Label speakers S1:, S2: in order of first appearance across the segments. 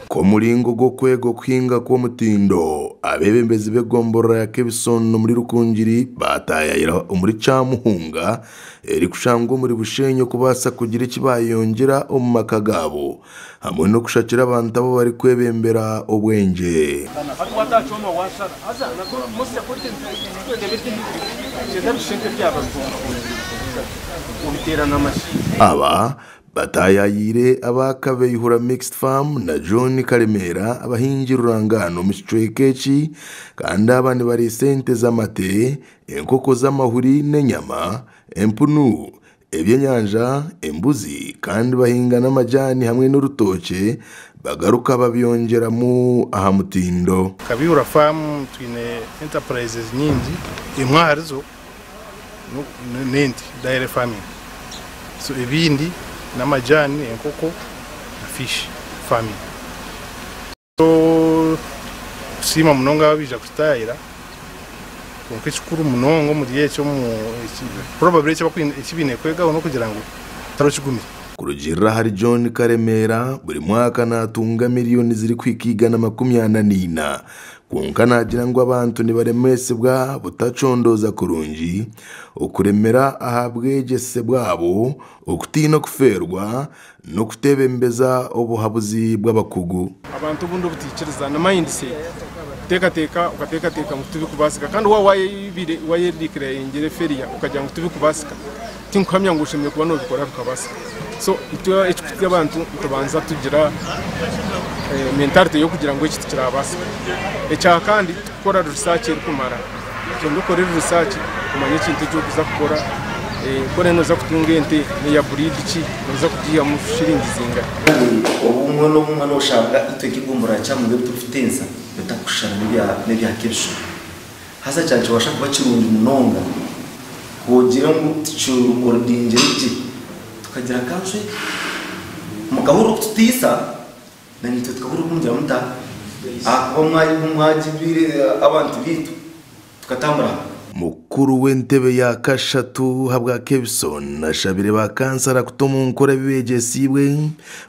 S1: Nk'omuringo gw'okwega okuhinga kw'omutindo, abeebembezi b'egomborora ya Kebisoni omuri Rukungiri baataayaayira omuri Kyamuhunga erikushangwa omuri Bushenyi okubaasa kugira eki baayongyera omu maka gaabo hamwe n'okushakira abantu abu barikwebembera obwengye. Aba Bataayayiire aba Kabeihura Mixed Farm na John Karemera abahingi rurangaanwa omu kicweka eki kandi aba nibariisa ente z'amate, enkoko z'amahuri n'enyama, empunu, ebyenyanja, embuzi kandi bahinga n'amajaani hamwe n'orutookye bagaruka babyongyeramu aha mutindo.
S2: Kabeihura Farm twine enterprises nyingi, emwe aharizo n'ente, dairy farming. So ebindi n'amajaani, enkoko na fish farming. So tusiima munonga abaija kututaayira kwonka ekikuru munonga omuri ekyo probably eki baine kwegaho n'okugira ngu tihariho kigumire.
S1: Kurugiirira ahari John Karemera, buri mwaka naatunga miriyoni zirikuhika 144. Kwonka naagira ngu abantu nibaremesibwa butacondooza kurungi, okuremera aha bwegyese bwabo, okutiina okufeerwa, n'okuteebembeza obuhabuzi bw'abakugu.
S3: Abantu obundi obutaikiriza ni mindset, kuteekateeka okateekateeka ngu tibikubaasika kandi waaba wayedeclaringire failure okagira ngu tibikubaasika tinkuhamya ngu oshemereire kuba nobikora bikabaasika. So itwe ekikuhitsya abantu nitubanza tugira mentality y'okugira ngu eki tikirabaasika. Ekya kandi tikukora research erikumara. Ogyende okore research omanye ekintu eki orikuza kukora, ku oraabe nooza kutunga ente neya breed ki, nooza kugiihamu shiringi zingahi.
S4: Kandi obumwe n'obumwe nooshanga itwe nk'egombolola Kyamungu ebi turikutensa bitakushushana n'ebya Kebishobe. Haza kyaba nikibaasa kuba kirungi munonga ku ogira ngu tukirodingire gye tukagira kanso egye. Mukahurira okututiisa naitwe tukahurira oku mugira muta ahakuba mwagibwire abantu baitu tukatambura hamwe.
S1: Mukuru w'entebe ya kashatu ahabwa Kebisoni ashabire ba kansara kuta omu nkora ebi beegyesiibwe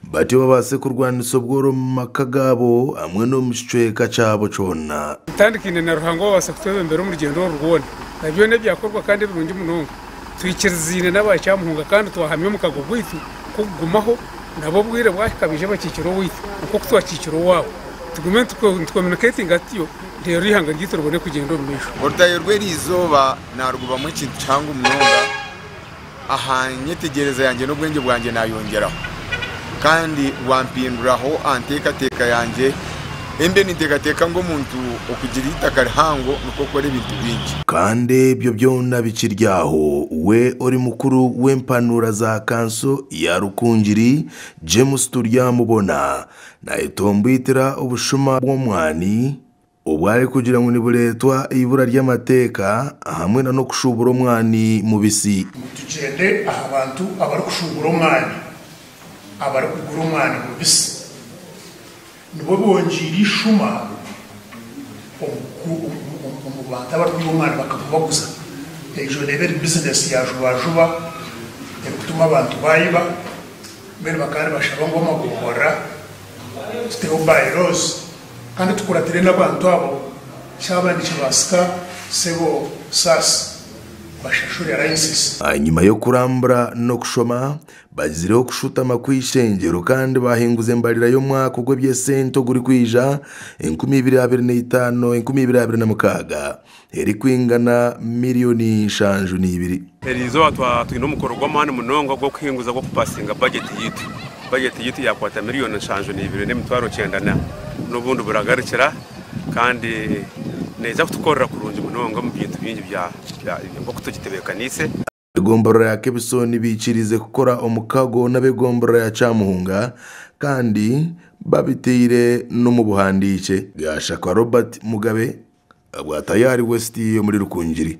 S1: batyo babaase kurwanisa obworo omu maka gaabo hamwe n'omu kicweka kyabo kyona.
S3: Tutandikaine na Ruhanga owabaasa kutwebembera omu rugyendo oru rwona, na byona ebyakorwa kandi ebirungi munonga. Twikiriziine n'aba Kyamuhunga kandi twahamya omukago gwaitu kugugumaho nabo obwire bwahika baije bakiikire owaitu nk'oku twakiikire owaabo. Tugume nitucommunicatinga tutyo reero eihanga ryaitu ribone kugyenda omu maisho.
S5: Orutayo rw'eriizooba naarugubamu ekintu kihango munonga aha nyetegyereza yangye n'obwengye bwangye naayongyeraho. Kandi rwampinduraho aha nteekateeka yangye. Embe ninteekateeka ngu omuntu okugira eitaka rihango nikwo okukora ebintu bingi.
S1: Kandi ebyo byona bikiri aho, we ori mukuru w'empanuura za kanso ya Rukungiri, James Turyamubona, Nayetomboitera obushuma bw'omwani obu arikugira ngu nibureetwa eibura ry'amateeka hamwe na n'okushuubura omwani mubisi.
S6: Ngu tugyende aha bantu abarikushuubura omwani, abarikugura omwani mubisi, nibo bongyeire eishuma omu bantu abarikwiha omwani bakagubaguza. Egyo neeba eri bizinesi ya jubajuba erikutuma abantu baayiba. Mbwenu bakaba nibashaba ngu amagomborora tuteho by-laws kandi tukuratire n'abantu abo kyaba nikibaasika sebo Saasi bashashure license.
S1: Ahanyima y'okurambura n'okushoma, bagizireho kushutama kw'eishengyero kandi baahinguza embarira y'omwaka ogw'eby'esente ogurikwija, 2025, 2026. Erikwingana miriyoni 72.
S7: Eri izooba twaba twine omukoro gw'amaani munonga ogw'okuhinguza ogw'okupasinga bajeti yaitu. Bajeti yaitu yaakwata miriyoni 72 n'emitwaro kyenda na n'obundi buragarukira kandi neija kutukorera kurungi munonga omu bintu bingi bya nk'oku tugitebeekaniise.
S1: Egomborora ya Kebisoni baikiriize kukora omukago n'ab'egomborora ya Kyamuhunga kandi babiteire n'omu buhandiikye. Gashakwa Robert Mugabe, Bwatayari West omuri Rukungiri.